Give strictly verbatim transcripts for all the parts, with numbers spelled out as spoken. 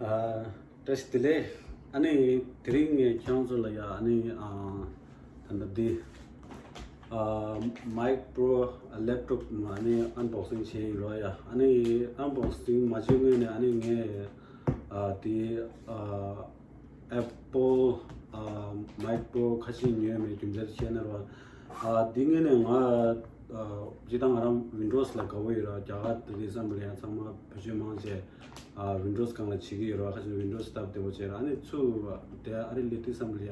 བཀྲ་ཤིས་བདེ་ལེགས། ཨ་ནི་དེ་རིང་ངས་ཁྱེད་རང་ཚོ་ལ་ཡ་ཨ་ནི་ཨ་ད་ལྟ་འདི་ཨ་Mac Pro laptop ཨ་ནི་unboxing བྱས་ཡིན་རོགས་ཡ། ཨ་ནི་unboxing མ་བྱེད་སྔོན་ནས་ཨ་ནི་ངས་ཨ་དེ་ཨ་Apple ཨ་Mac Pro ཁ་ཤས་ཉོས་མེད་རྒྱུ་མཚན་བཤད་ན་རོགས། ཨ་འདི་ངོས་ནས་ང་ཨ་སྤྱིར་བཏང་ང་རང་Windows ལ་དགའ་བོ་ཡོད་ར། རྒྱ་གར་དེ་དུས་ཙམ་པ་ལ་ཡང་ཚང་མ་བེད་སྤྱོད་མང་ཆེ་ཨ་Windows སྒང་ལ་བྱེད་ཀྱི་ཡོད་ར། ཁ་ཅིག་Windows སྟབས་བདེ་བོ་བྱས་ར། ཨ་ནི་ཚུར་དེ་ཨ་རི་སླེབས་དུས་ཙམ་པ་ལ་ཡ་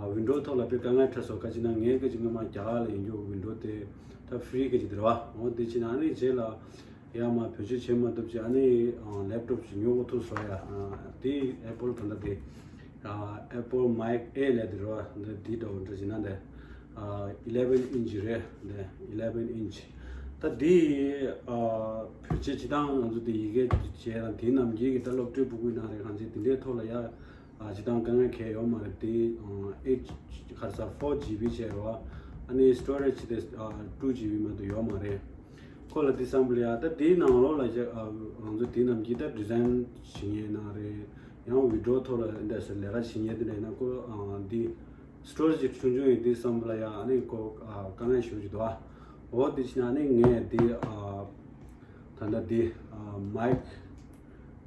ཨ་Windows ཐོག་ལ་དཔེ་དཀའ་ངལ་འཕྲད་སོང་། ཁ་ཅིག་ན་ངས་ཁ་ཅིག་སྔོན་མ་རྒྱ་གར་ལ་ཡིན་རྒྱུ་Windows དེ་ད་free ཁ་ཅིག་དེ་ར་བ། འོ་དེ་ཕྱིན་ཨ་ནི་རྗེས་ལ་ཡ་མ་བེད་སྤྱོད་བྱེད་མ་ཐུབ་ཅིག་ཨ་ནི་ཨ་laptop ཞིག་ཉོ་དགོས་ཐུག་སོང་ཡ། ཨ་དེ་Apple ད་ལྟ་དེ་ཨ་Apple Mac Air ལབ་དེ་ར་བ། འདི་འདི་འདྲ་བོ་འདྲ་ཅིག་ན་འདི་ཨ་eleven inch རེད། འདི་eleven inch། ད་འདི་ཨ་བེད་སྤྱོད་བྱེད་སྟངས་ང་ཚོ་འདི་ཡི་གེ་བྱས་དང་དེ་ནམ་རྒྱུན་གྱི་ད་སློབ་གྲྭའི་ཕྲུ་གུ་ཡིན་ན་རེད། གང་ཅི་དེ་འདྲའི་ཐོག་ལ་ཡ་ཨ་བྱེད་སྟངས་དཀའ་ངལ་གང་ཡང་ཡོད་མ་རེད། དེ་ཨ་eight ག་རེ་ཟ་four GB བྱས་ར་བ། ཨ་ནི་storage དེ་ཨ་two GB མ་གཏོགས་ཡོད་མ་རེད། ཁོ་ལ་དེ་བསམ་པ་ལ་ཡ་ད་དེའི་ནང་ལོགས་ལ་ཡ་ཨ་ང་ཚོ་དེ་ནམ་རྒྱུན་ད་design བྱེད་མཁན་ན་རེད། ཡང་Windows ཐོག་ལ་འདི་འདྲ་ཟེར་ལས་ཀ་བྱེད་མཁན་དེ་འདྲ་ཡིན་ན་ཁོ་ཨ་འདི་storage ཆུང་ཆུང་ཡིན་དུས་ཙམ་པ་ལ་ཡ་ཨ་ནི་ཁོ་ཨ་དཀའ་ངལ་ཞེ་པོ་ཅིག་འདུག་ཨ། འོ་དེ་ཕྱིན་ཨ་ནི་ངས་འདི་ཨ་ད་ལྟ་འདི་ཨ་Mac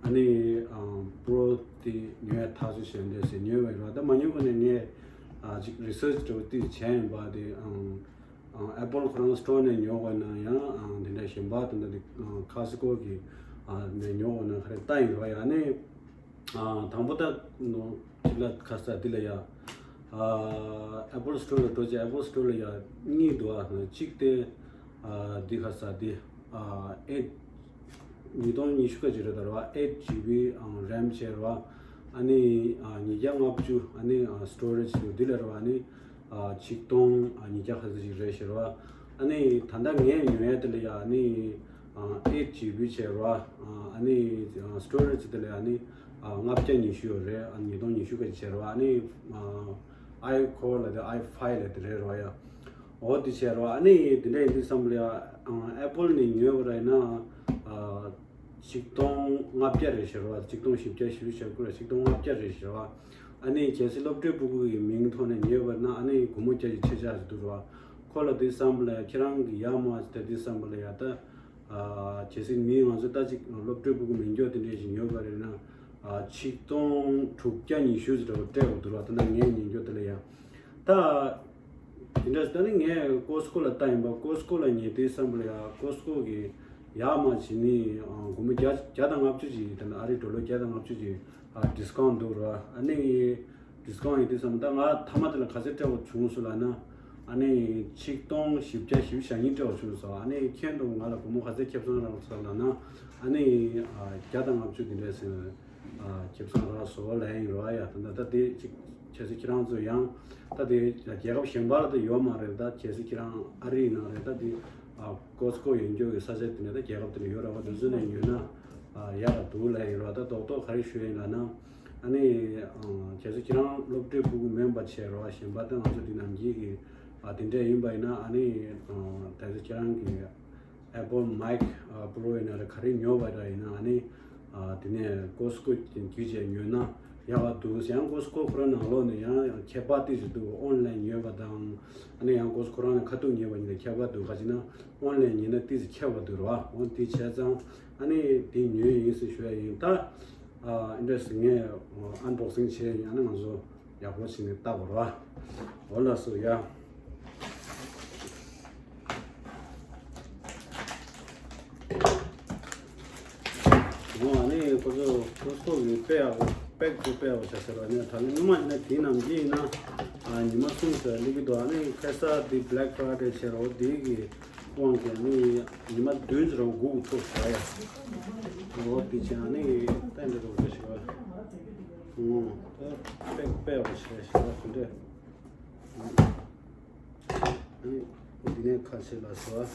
ཨ་ནི་ཨ་Pro དེ་ཉོ་ཡ་ཐག་གཅོད་བྱས་འདི་ཟེར་ཉོས་པ་ཡིན་ར། ད་མ་ཉོ་གོང་ནས་ངས་ཨ་ཅིག་research འདྲ་བོ་དེ་བྱས་ཡིན་པ། དེ་ཨ་Apple ཁོ་རང་store ནས་ཉོ་དགོས་ན་ཡང་ཨ་འདི་འདྲ་གཞན་པ་དེ་འདྲ་དེ་ཨ་Costco གི་ཨ་ནས་ཉོ་དགོས་ན་ག་རེ་ལྟ་ཡིན་ར་ཡ། ཨ་ནི་ཨ་དང་པོ་ད་ནོ་དེ་ལ་ཁ་ས་དེ་ལ་ཡ་ཨ་Apple Store ལ་འགྲོ་ཅིག Apple Store ལ་ཡ་གཉིས་འདུག་ཨ། གཅིག་དེ་ཨ་འདི་ཁ་ས་དེ་ཨ་eight ཉིས་སྟོང་ཉི་ཤུ་ག་ཅིག་རེད་ད་ར་བ། eight GB ཨང་RAM བྱས་ར་བ། ཨ་ནི་ཨ་ཉིས་བརྒྱ་ལྔ་བཅུ་ཨ་ནི་ཨ་storage འདུག་འདི་ལ་ར་བ། ཨ་ནི་ཨ་ཆིག་སྟོང་ཨ་ཉིས་བརྒྱ་ཁ་ཤས་ཅིག་རེད་ཤག་ར་བ། ཨ་ནི་ད་ལྟ་ངས་ཉོ་ཡ་དེ་ལ་ཡ་ཨ་ནི་ཨ་eight GB བྱས་ར་བ། ཨ་ནི་ཨ་storage དེ་ལ་ཡ་ཨ་ནི་ཨ་ལྔ་བརྒྱ་ཉི་ཤུ་ཡོད་རེད། ཨ་ཉིས་སྟོང་ཉི་ཤུ་ག་ཅིག་བྱས་ར་བ། ཨ་ནི་ཨ་iCore ལ་དེ་i five ལ་དེ་རེད་ར་བ་ཡ། འོ་དེ་བྱས་ར་བ། ཨ་ནི་དེ་འདྲ་ཡིན་དུས་ཙམ་པ་ལ་ཡ་ཨ་Apple ནས་ཉོས་པ་ར་ཡིན་ན་ཨ་ཆིག་སྟོང་ལྔ་བརྒྱ་རེད་ཤག་ར་བ། ཆིག་སྟོང་བཞི་བརྒྱ་བཞི་བཅུ་ཞེ་དགུ་ར་ཆིག་སྟོང་ལྔ་བརྒྱ་རེད་ཤག་ར་བ། ཨ་ནི་གལ་སྲིད་སློབ་གྲྭའི་ཕྲུ་གུ་ཡི་མིང་ཐོག་ནས་ཉོས་པ་ན་ཨ་ནི་སྒོར་མོ་བརྒྱ་ཞིག་ཆད་ཆག་ཅིག་འདུག་ར་བ། ཁོ་ལ་དེ་བསམ་པ་ལ་ཡ་ཁྱེད་རང་གི་ཡ་མ་དེ་དེ་བསམ་པ་ལ་ཡ་ད་ཨ་གལ་སྲིད་མི་ང་ཚོ་ད་ཅིག་སློབ་གྲྭའི་ཕྲུ་གུ་མིང་འཇོག་དེ་འདྲ་ཞིག་ཉོས་པ་རེད་ན་ཨ་ཆིག་སྟོང་དྲུག་བརྒྱ་ཉི་ཤུ་ཙམ་འདྲ་བོ་སྤྲད་དགོས་འདུག་ར་བ། ད་ནང་ངས་ཉན་རྒྱུ་དེ་ལ་ཡ་ད། དེ་འདྲ་ད་ནི་ངས་Costco ལ་ལྟ་ཡིན་པ། Costco ལ་ཉེ་དུས་བསམ་པ་ལ་ཡ་Costco གི་ཡག་མ་བྱེད་ནི་ཨ་སྒོར་མོ་བརྒྱ་བརྒྱ་དང་ལྔ་བཅུ་ཅིག་ད་ནི་ཨ་རིའི་ཌོ་ལར་བརྒྱ་དང་ལྔ་བཅུ་ཅིག་ཨ་discount འདུག་ར། ཨ་ནི་discount ཡིན་དུས་བསམ་ད་ང་མཐའ་མ་དེ་ལ་ག་ཚད་སྤྲད་དགོས་བྱུང་སོང་ལབ་ན་ཨ་ནི་ཆིག་སྟོང་བཞི་བརྒྱ་བཞི་བཅུ་ཞེ་གཉིས་སྤྲད་དགོས་བྱུང་སོང་། ཨ་ནི་ཁྱེད་ཚོ་ང་ལ་སྒོར་མོ་ག་ཚད་ཁེ་བཟང་རག་སོང་ལབ་ན་ཨ་ནི་ཨ་བརྒྱ་དང་ལྔ་བཅུ་དེ་འདྲ་ཟེར། ཨ་ཁེ་བཟང་རག་སོང་ལབ་ཡིན་རོགས་ཡ། ད་ད་ད་དེ་ཅིག་ཁྱེད་ཚོ་ཁྱེད་རང་ཚོ་ཡང་ད་དེ་རྒྱལ་ཁབ་གཞན་པ་ལ་ད་ཡོད་མ་རེད། ད་ཁྱེད་ཚོ་ཁྱེད་རང་ཨ་རིའི་ནང་རེད། ད་དེ་ཨ་Costco ཡོད་རྒྱུ་གི་ས་ཆ་དེ་ནས་ད་རྒྱལ་ཁབ་དེ་ནས་ཡོད་རེད་བ། དེ་ཚོ་ནས་ཉོས་ན་ཨ་ཡག་ག་འདུག་ལབ་ཡིན་རོགས། ད་རྡོག་རྡོག་ག་རེ་ཞུ་ཡིན་ལབ་ན་ཨ་ནི་ཨ་ཁྱེད་ཚོ་ཁྱེད་རང་སློབ་གྲྭའི་ཕྲུ་གུ་མིན་པ་བྱས་རོགས། གཞན་པ་ད་ང་ཚོ་འདི་ནང་གི་གི་ཨ་དེ་འདྲས་ཡིན་པ་ཡིན་ན་ཨ་ནི་ཨ་ད་ཚོ་ཁྱེད་རང་གི Apple Mac ཨ་Pro ཡིན་ན་རེད། ག་རེ་ཉོ་བ་འདྲ་ཡིན་ན་ཨ་ནི་ཨ་དེ་ནས་Costco དེ་བརྒྱུད་བྱས་ཉོས་ན་ཡག་ག་འདུག་ཡང་Costco ཁོ་རང་ནང་ལོགས་ནས་ཡང་ཡང་ཁྱད་པར་ཏོག་ཙམ་འདུག online ཉོས་པ་དང་ཨ་ནི་ཡང་Costco ཁོ་རང་ནས་ཁ་ཐུག་ཉོས་པ་གཉིས་ལ་ཁྱད་པར་འདུག་ག་ཅི་ན་online ཉོས་ན་ཏོག་ཙམ་ཁྱད་པར་འདུག་ར་བ། འོ་དེ་བྱས་ཙང་ཨ་ནི་དེ་ཉོས་ཡིན་ཟེར་ཞུ་ཡ་ཡིན། ད་ཨ་འདྲས་ངས་unboxing བྱས་ཡིན། ཨ་ནི་ང་ཚོ་ཡག་པོ་བྱས་ནས་ལྟ་དགོས་ར། འོ་ལགས་སོ་ཡ། འོ་ཨ་ནི་ཁོ་ཚོ་ཁོ་ཚོ་གི་དཔེ་ཡག་པོ་པེག་ཚོ་དཔེ་ཡག་པོ་བྱས་ཟེར་བ་ནས་ད་ནི་སྔོན་མ་ཡིན་ན་དེའི་ནང་གི་ཡིན་ན་ཨ་ཉི་མ་གསུམ་ཙམ་སླེབས་ཀྱི་འདུག་ཨ་ནི་ཁ་སང་དེ་Black Friday བྱས་ར་འོ་དེའི་གི་དབང་གིས་ཨ་ནི་ཉི་མ་བདུན་ཙམ་རང་སྒུག་ཐུབ་ཟེར་ཡ། འོ་དེ་བྱས་ཨ་ནི་ད་འདི་རུ་འགྲོ་ཞིག་བ། ཨོ་ད་པེག་པེག་བྱས་ཞིག་བ་དེ་འདྲས། ཨ་ནི་འདི་ནས་ཁ་ཕྱེ་ལ་ཟེར་བ།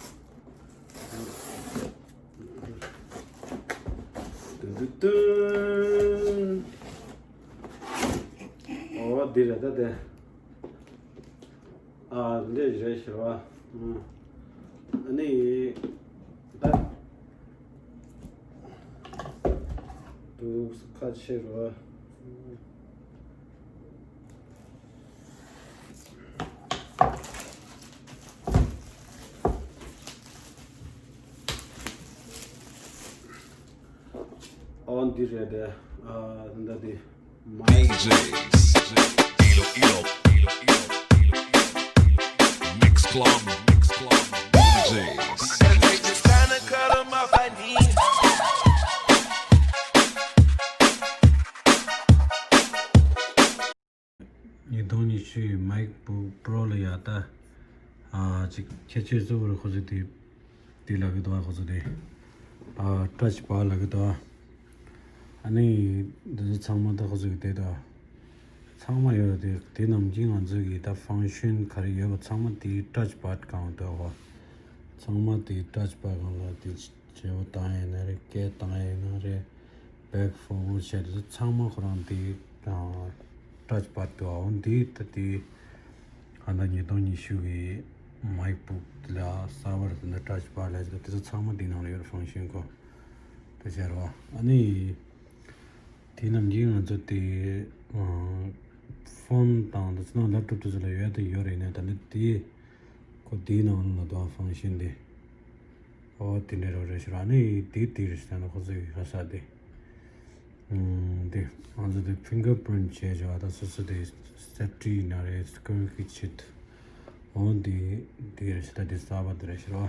ཏུན་ཏུན་ཏུན། འོ་འདི་རེད་ད་དེ། ཨ་འདི་རེད་ཟེར་བ། ཨ་ནི་ད་དུ་ཁ་ ཆེ་རུ། ཨོ་འདི་རེད་དེ། ཨ་འདི་འདི། མའིག་ཇེ། ཨིལོ་ཨིལོ། མིག་སི་ཀློན། མིག་སི་ཀློན། ཌི་ཇེ། ཉིས་སྟོང་ཉི་ཤུ་མའིག་བུག་པྲོ་ལ་ཡ་ད། ཨ་ཅིག་ཁྱད་ཆོས་གཙོ་བོ་རེད་ཁོ་ཚོ་དེ། དེ་ལབ་ཀྱི་འདུག་ཁོ་ཚོ་དེ། ཨ་ཊཆ་པཱཌ་ལབ་ཀྱི་འདུག་ཨ་ནི་འདི་ཚོ་ཚང་མ་ད་ཁོ་ཚོ་གི་དེ་ད། ཚང་མ་ཡོད་རེད་དེ། དེ་ནམ་རྒྱུན་ང་ཚོ་གི་ད་ཕང་ཤན་ག་རེ་ཡོད་པ་ཚང་མ་དེ་ཊཆ་པཱཌ་སྒང་འདུག་གོ། ཚང་མ་དེ་ཊཆ་པཱཌ་སྒང་ལ་དེ་བརྗེ་པོ་བཏང་ཡིན་ན་རེད། སྐད་བཏང་ཡིན་ན་རེད། བེག་ཕོར་ཝཌ་བྱས་དེ་ཚོ་ཚང་མ་ཁོ་རང་དེ་ཊཆ་པཱཌ་འདུག་འོ་འདི་ད་དེ་ཨ་ད་ཉིས་སྟོང་ཉི་ཤུ་གི་མའིག་བུག་ལ་གསར་པ་རེད། ད་ཊཆ་པཱཌ་ལབ་ཀྱི་འདུག་དེ་ཚོ་ཚང་མ་དེ་ནང་ལ་ཡོད་རེད། ཕང་ཤན་ཁོ་དེ་བྱས་རེད་བ། ཨ་ནི་དེ་ནམ་རྒྱུན་ང་ཚོ་དེ་ཕོན་དང་དེ་ཚོ་ནང་ལེབ་ཊོབ་དེ་ཚོ་ལ་ཡོད་དེ་ཡོད་རེད། ནས་ད་ནི་དེ་ཁོ་དེའི་ནང་ལ་འདུག་ཕང་ཤན་དེ། ཨོ་དེ་འདྲ་རོ་རེ་ཞིག་ར་ནི་དེ་དེ་རེ་ཞིག་ན་ཁོ་ཚོའི་ཧ་ས་དེ། ཨུམ་དེ་ང་ཚོ་དེ་ཕིང་གར་པི་རིན་ཊི་བྱས་བྱ་བ་ད་སོ་སོ་དེ་སེབ་ཊི་ཡིན་ན་རེད། སི་ཀུ་རི་ཊི་ཆེད་དུ། ཨོ་དེ་དེ་རེ་ཞིག་ད་དེ་གསར་པ་དེ་རེ་ཞིག་ར།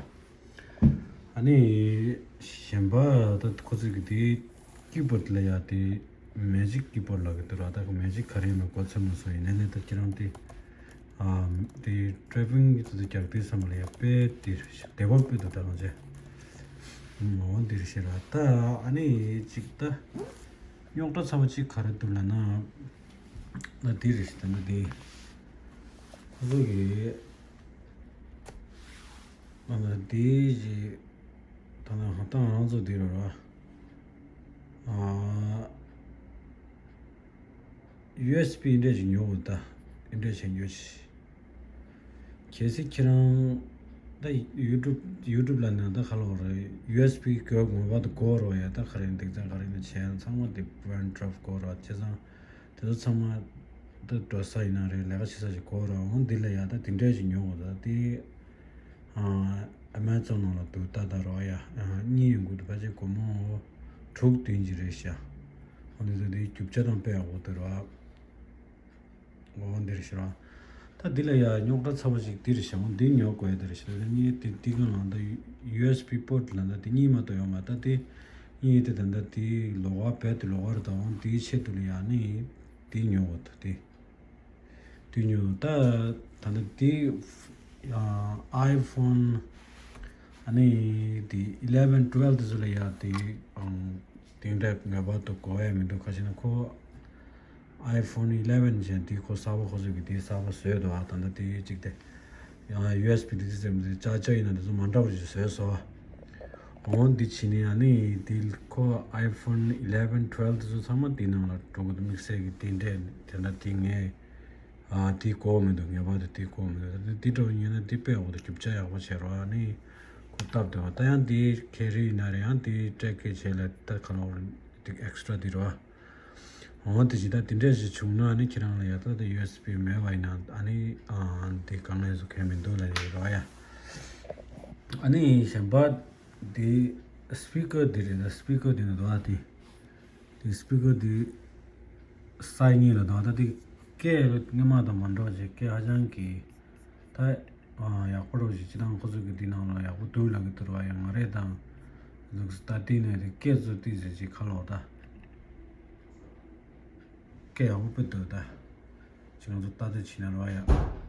ཨ་ནི་གཞན་པ་ད་ཁོ་ཚོ་གི་དེ་ཀི་བོར་ཌི་ལ་ཡ་དེ་མེ་ཇིག་ཀི་བོར་ཌི་ལབ་ཀྱི་འདུག་ར། ད་ཁོ་མེ་ཇིག་ག་རེ་ཡིན་མིན་གོ་ཚོད་མ་སོང་། ཡིན་ནའི་ད་ཁྱེད་རང་དེ། ཨ་དེ་ཊའི་པིང་གི་དེ་ཚོ་རྒྱག་དུས་ཙམ་པ་ལ་ཡ་དཔེ་དེ་བདེ་བོ་དཔེ་འདུག་ད་ང་ཚོས། ཨོ་འདིར་བཤད་ར། ད་ཨ་ནི་ཅིག་ད་རྙོག་དྲ་ཚ་བ་ཅིག་ག་རེ་འདུག་ལབ་ན། ད་འདིར་བཤད་ད་ན་དེ་ཁོ་ཚོ་གི་ཨ་ན་དེ་ཅིག་ད་ན་ཧ་ད་ང་རང་ཚོ་འདིར་ར། ཨ་ཡུ་ཨེས་བི་འདྲ་ཞིག་ཉོ་དགོས། ད་འདྲ་ཞིག་ཉོ་ཞིག་གལ་སྲིད་ཁྱེད་རང་ད་ཡུ་ཊུབ་ཡུ་ཊུབ་ལ་ནང་ད་ག་ལབ་རེད། ཡུ་ཨེས་བི་གོ་ངོ་བ་དུ་གོ་རོགས་ཡ། ད་ག་རེ་འདེགས་ཚན་ག་རེ་ནས་བྱས་ཡང་ཚང་མ་དེ་པོ་ཡིན་ཊི་ཌོབ་གོ་རོགས། བྱས་ཙང་དེ་ཚོ་ཚང་མ་ད་འགྲོ་ས་ཡིན་ན་རེད། ལས་ཀ་བྱེད་ས་ཞིག་གོ་རོགས། འོང་འདི་ལ་ཡ་ད་དེ་འདྲ་ཞིག་ཉོ་དགོས། ད་དེ་ཨ་མ་ཛོན་ནང་ལ་འདུག་ད་ད་རོགས་ཡ། ཨ་གཉིས་ཡོང་གི་འདུག་ཕལ་ཆེར་སྒོར་མོ་དྲུག་བདུན་ཅིག་རེད་ཤག་འོ་འདི་ཚོ་དེ་རྒྱུ་ཆ་དང་དཔེ་ཡག་པོ་འདུག་ར། འོ་འདིར་ཤི་ར། ད་འདི་ལ་ཡ་རྙོག་དྲ་ཚ་བ་ཞིག་འདིར་ཤི་འོ་འདི་ཉོ་དགོས་ཡ་འདིར་ཤི་ར། གཉིས་དེ་འདི་གང་ལ་ད་ཡུ་ཨེས་བི་པོར་ཊི་ལ་ད་དེ་གཉིས་མ་གཏོགས་ཡོད་མ། ད་དེ་གཉིས་དེ་ད་ད་དེ་ལོགས་ཀ་བེད་དེ་ལོགས་ཀ་རེད། ད་འོ་དེའི་ཆེད་དུ་ལ་ཡ་ནི་དེ་ཉོ་དགོས། ད་དེ་དེ་ཉོ་ད་ད་ད་དེ་ཨའི་ཕོན་ཨ་ནི་དེ་ཨི་ལེ་ཝན་ཊུ་ཝེལ་ཝ་དེ་ཚོ་ལ་ཡ་དེ་ཨང་དེ་འདྲ་ངེས་པར་དུ་དགོས་ཡ་མི་འདུག་ག་ཅི་ན་ཁོ་ཨའི་ཕོན་ཨི་ལེ་ཝན་ཅན་དེ་ཁོ་གསར་པ་ཁོ་ཚོ་གི་དེ་གསར་པ་བཟོས་འདུག་ཨ་ད་ལྟ་དེ་གཅིག་དེ་ཡང་ཡུ་ཨེས་བི་དེ་དེ་ཙམ་དེ་ཅག་ཅག་ཡིན་ན་དེ་ཚོ་མ་འདྲ་བ་ཞིག་བཟོས་སོང་། འོ་འདི་ཕྱིན་ནས་ཨ་ནི་དེ་ཁོ་ཨའི་ཕོན་ཨི་ལེ་ཝན་ཊུ་ཝེལ་ཝ་དེ་ཚོ་ཚང་མ་དེ་ནང་ལ་འགྲོ་གི་འདུག་དམིགས་བསལ་གི་དེ་འདྲས་དེ་འདྲ་དེ་ངས་ཨ་དེ་གོ་མི་འདུག་ངེས་པར་དུ་དེ་གོ་མི་འདུག་ད་དེ་འདྲ་ཡིན་ན་དེ་དཔེ་འོ་དེ་རྒྱུ་ཆ་ཡག་པོ་བྱས་རོགས། ཨ་ནི་ཁོ་སྟབས་བདེ་བ་ད་ཡང་དེ་ཁེ་རི་ཡིན་ན་རེད། ཡང་དེ་ཊེ་ཀེ་ཇི་བྱས་ལ་ད་ག་ལོར་དེ་ཨེག་སི་ཊ་ར་དེ་རོགས། འོ་དེ་ཇི་ལྟར་དེ་འདྲས་ཞིག་བྱུང་ན་ཨ་ནི་ཁྱེད་རང་ལ་ཡ་ད་ད་ཡུ་ཨེས་བི་མེད་པ་ཡིན་ན་ཨ་ནི་ཨ་དེ་གང་ལས་སུ་ཁེལ་མི་འདུག་ལ་ཡ་རོགས་ཡ། ཨ་ནི་གཞན་པ་དེ་སི་པི་ཀར་དེ་རེད། ད་སི་པི་ཀར་དེ་ནི་དོ་ཨ་དེ་དེ་སི་པི་ཀར་དེ་སའི་གཉིས་ལ་དོ་ཨ་ད་དེ་སྐད་སྔོན་མ་དང་མ་འདྲ་བ་ཞིག་སྐད་ཧ་ཅང་གི་ད་ཨ་ཡག་པོ་རོགས་ཞིག་སྤྱི་བཏང་ཁོ་ཚོ་གི་འདི་ནང་ལ་ཡག་པོ་འདུག་ལབ་ཀྱི་འདུག་ར་ཡ། ང་རེད་དང་ལུགས་སུ་ད་དེ་ནས་དེ་སྐད་ཚོ་ཏིག་ཙམ་ཅིག་ཁ་ལོག་ད་སྐད་ཡག་པོ་དཔེ་འདུག་ད་ཅིག་ང་ཚོ་ལྟ་ཚོད་བྱེད་ན་རོགས་ཡ།